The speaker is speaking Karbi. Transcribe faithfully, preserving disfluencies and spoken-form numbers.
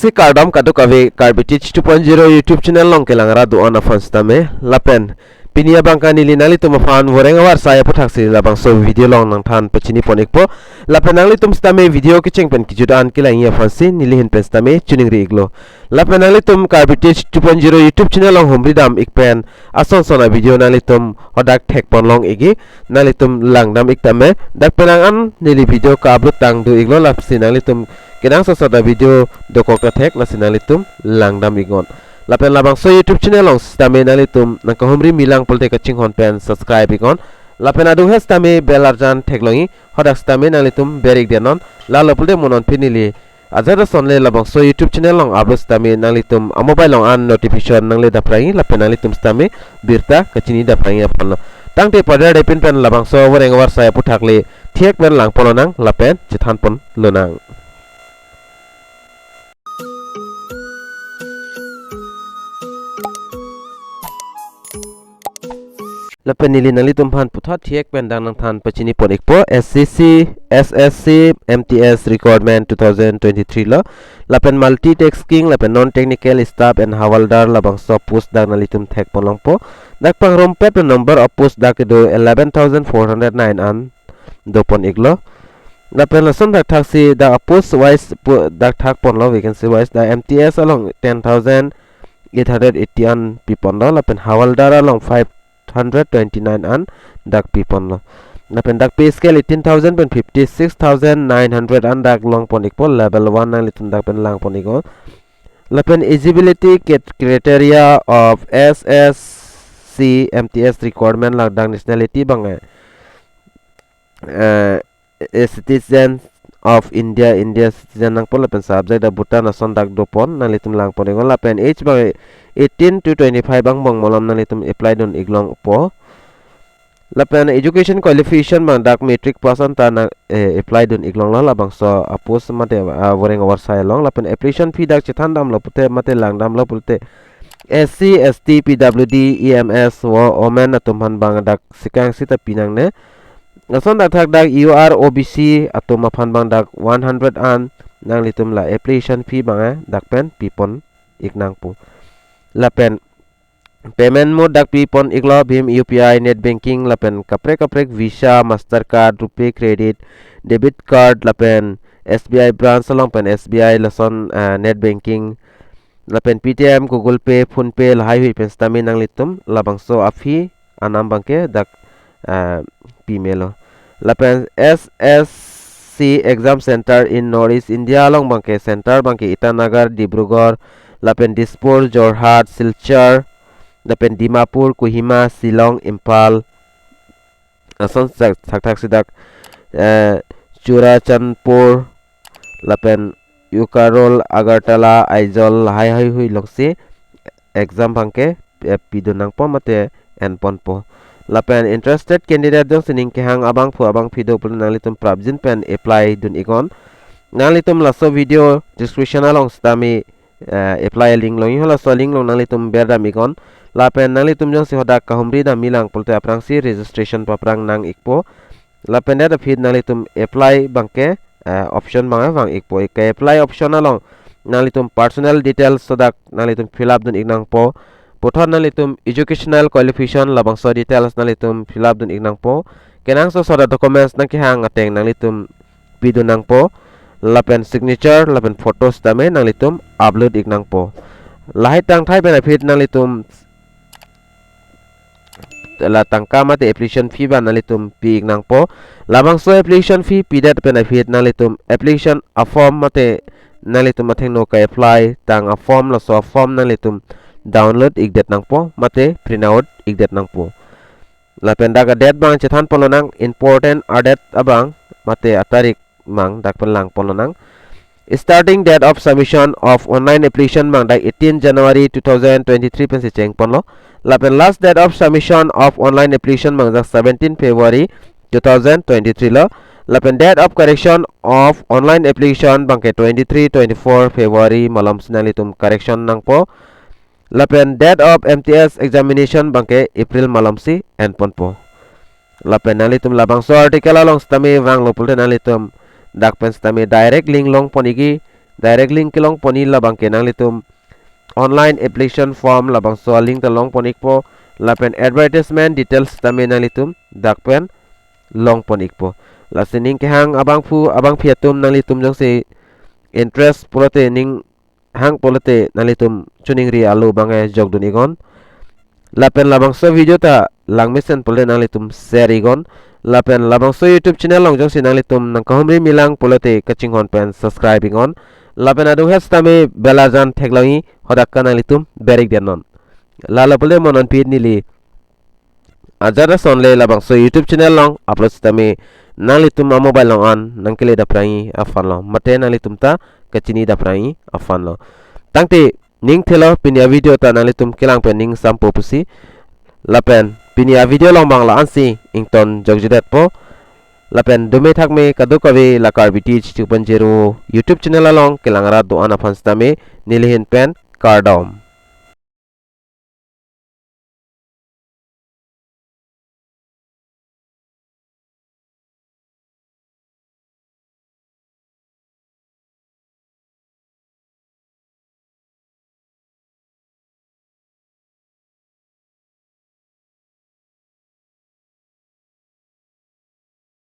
Si kardom kadokave Karbi Teach two point zero YouTube channel along kelang ra do-an aphan sitame, lapen pini abangke neli nanglitum aphan voreng avarsai aputhaksi labangso video along nangthan pachini pon ikpo. Lapen nanglitum sitame video kecheng pen kejut an kelangji aphansi neli ahin pen sitame choningri iklo. Lapen nanglitum Karbi Teach two point zero YouTube channel along humri dam ik pen ason son a video nanglitum hadak thek pon long ikji, nanglitum langdam ik tame. Dak penang an neli video ka-upload tang do iklo, lasi nanglitum kenangsot sot a video dokok ta thek, lasi nanglitum langdam iknon. Lapen labangso YouTube channel along sitame nanglitum nangkahumri milang pulote kachinghon pen subscribe iknon. Lapen adung he sitame bell arjan theklongji, hadak sitame nanglitum ber ik detnon. Lalo pulote mo non pini neli ajat ason le labangso YouTube channel along upload sitame nanglitum a mobile along an notification nangle daphrangji, lapen nanglitum sitame birta kachini daphrangji aphanlo. Tangte pader depin pen labangso voreng avarsai aputhak le thek pen lang pon lonang lapen chethan pon lonang. Lapen neli nanglitum aphan puthot thek pen dak nangthan pachini pon ikpo, S C C, S S C, M T S recruitment two thousand twenty-three lo. Lapen multitasking, lapen non-technical staff and havaldar labangso post dak nanglitum thek pon longpo. Dak pangrumpet pen number of post dak kedo eleven thousand four hundred nine an do pon iklo. Lapen lason dak thaksi dak post wise pu-, dak thak ponlo, vacancy wise dak M T S along ten thousand eight hundred eighty an pi ponlo, lapen havaldar along five hundred twenty-nine an dak pi ponlo. Lapen dak pay scale eighteen thousand pen fifty-six thousand nine hundred an dak long pon ikpo, level one nanglitum dak pen lang pon iknon. Lapen eligibility crit-, criteria of S S C M T S recruitment ladak nationality abang, eh, eh, a citizen of India, India citizen nangpo, lapen subject dak Bhutan ason dak do pon, nanglitum lang pon iknon. Lapen age abang eighteen to twenty-five angbong malom nanglitum apply dun ik longpo. Lapen education qualification abang dak matric pass anta nang, eh, apply dun ik longlo labangso a post mate, ah, voreng avarsai along. Lapen application fee dak chethan damlo pulote mate lang damlo pulote S C, S T, P W D, E M S, wo-, women atum aphan abang dak sikang sita pi nangne. Lason dak thak dak U R O B C atum aphan abang dak one hundred an nanglitum la application fee abang, eh, dak pen pi pon ik nangpo. Lapen payment mode dak pi pon iklo, BHIM U P I, net banking, lapen kaprek kaprek Visa, Mastercard, RuPay credit, debit card, lapen S B I branch along pen S B I lason, ah, net banking, lapen Paytm, Google Pay, PhonePe, lahaihui pen sitame nanglitum labangso a fee anam abangke dak, ah, pi melo. Lapen S S C exam center in North East India along abangke center abangke Itanagar, Dibrugarh, lapen Dispur, Jorhat, Silchar, lapen Dimapur, Kohima, Shillong, Imphal, ason sak-, sak thaksi dak, eh, Churachandpur, lapen Ukhrul, Agartala, Aizawl, lahaihui alongsi exam abangke, eh, pi dun nangpo mate en ponpo. Lapen interested candidate jongsi ning kehang abangphu abangphi do pulote nanglitum prapjin pen apply dun iknon. Nanglitum laso video description along sitame, eh, apply link longji, halaso link along nanglitum ber dam iknon. Lapen nanglitum jongsi hadak kahumri dam milang pulote aphrangsi registration paphrang nang ikpo. Lapen det aphi nanglitum apply abangke, eh, option abang vang ikpo. Ke-apply option along nanglitum personal details ladak nanglitum fill up dun ik nangpo. Puthot nanglitum educational qualification labangso details nanglitum fill up dun ik nangpo. Kenangsot sot a documents nang kehang ateng nanglitum pi dun nangpo. Lapen signature, lapen photo sitame nanglitum upload ik nangpo. Lahai tangthai pen aphi nanglitum la tangka mate application fee abang nanglitum pi ik nangpo. Labangso application fee pidet pen aphi nanglitum application a form mate nanglitum athengno ke-apply tang a form, laso a form nanglitum download ik det nangpo mate print out ik det nangpo. Lapen dak a date abang chethan pon lonang, important a date abang mate a tarik abang dak pen lang pon lonang. Starting date of submission of online application abang dak eighteen January two thousand twenty-three pensi cheng ponlo. Lapen last date of submission of online application abang dak seventeen February two thousand twenty-three lo. Lapen date of correction of online application abangke twenty-three, twenty-four February malomsi nanglitum correction nangpo. Lapen date of M T S examination abangke April malomsi en ponpo. Lapen nanglitum labangso article along sitame vanglo pulote nanglitum dak pen sitame direct link long pon ikji, direct link kelong pon-i, labang ke nanglitum online application form labangso a-link ta long pon-ikpo, lapen advertisement details tame nanglitum dak pen long pon-ikpo. Lasi ning kehang abangphu abangphi atum, nanglitum jongsi interest pulote, ning hang pulote nanglitum choningri alo abang ke jokdun iknon. Lapen labangso video ta langmesen pulote nanglitum share iknon. Lapen labangso YouTube channel along jongsi nanglitum nangkahumri milang pulote kachinghon pen subscribe iknon. Lapen adung het sitame bell arjan theklong-i, hadak ke nanglitum ber-ik detnon. Lalo pulote mo non pit neli ajat ason le labangso YouTube channel along upload sitame nanglitum a-mobile along an nangkele daprang-i aphan lo, mate nanglitum ta kachini daprang-i aphan lo. Tangte ning thelo, pini a-video ta nanglitum kelang pen ning sampo pusi. Lapen pini a-video along abang la-ansi ington jokjudetpo. Lapen dome thakme kadokave la Karbi T H two point zero YouTube channel along kelang rat do-an aphan sitame neli ahin pen kardom.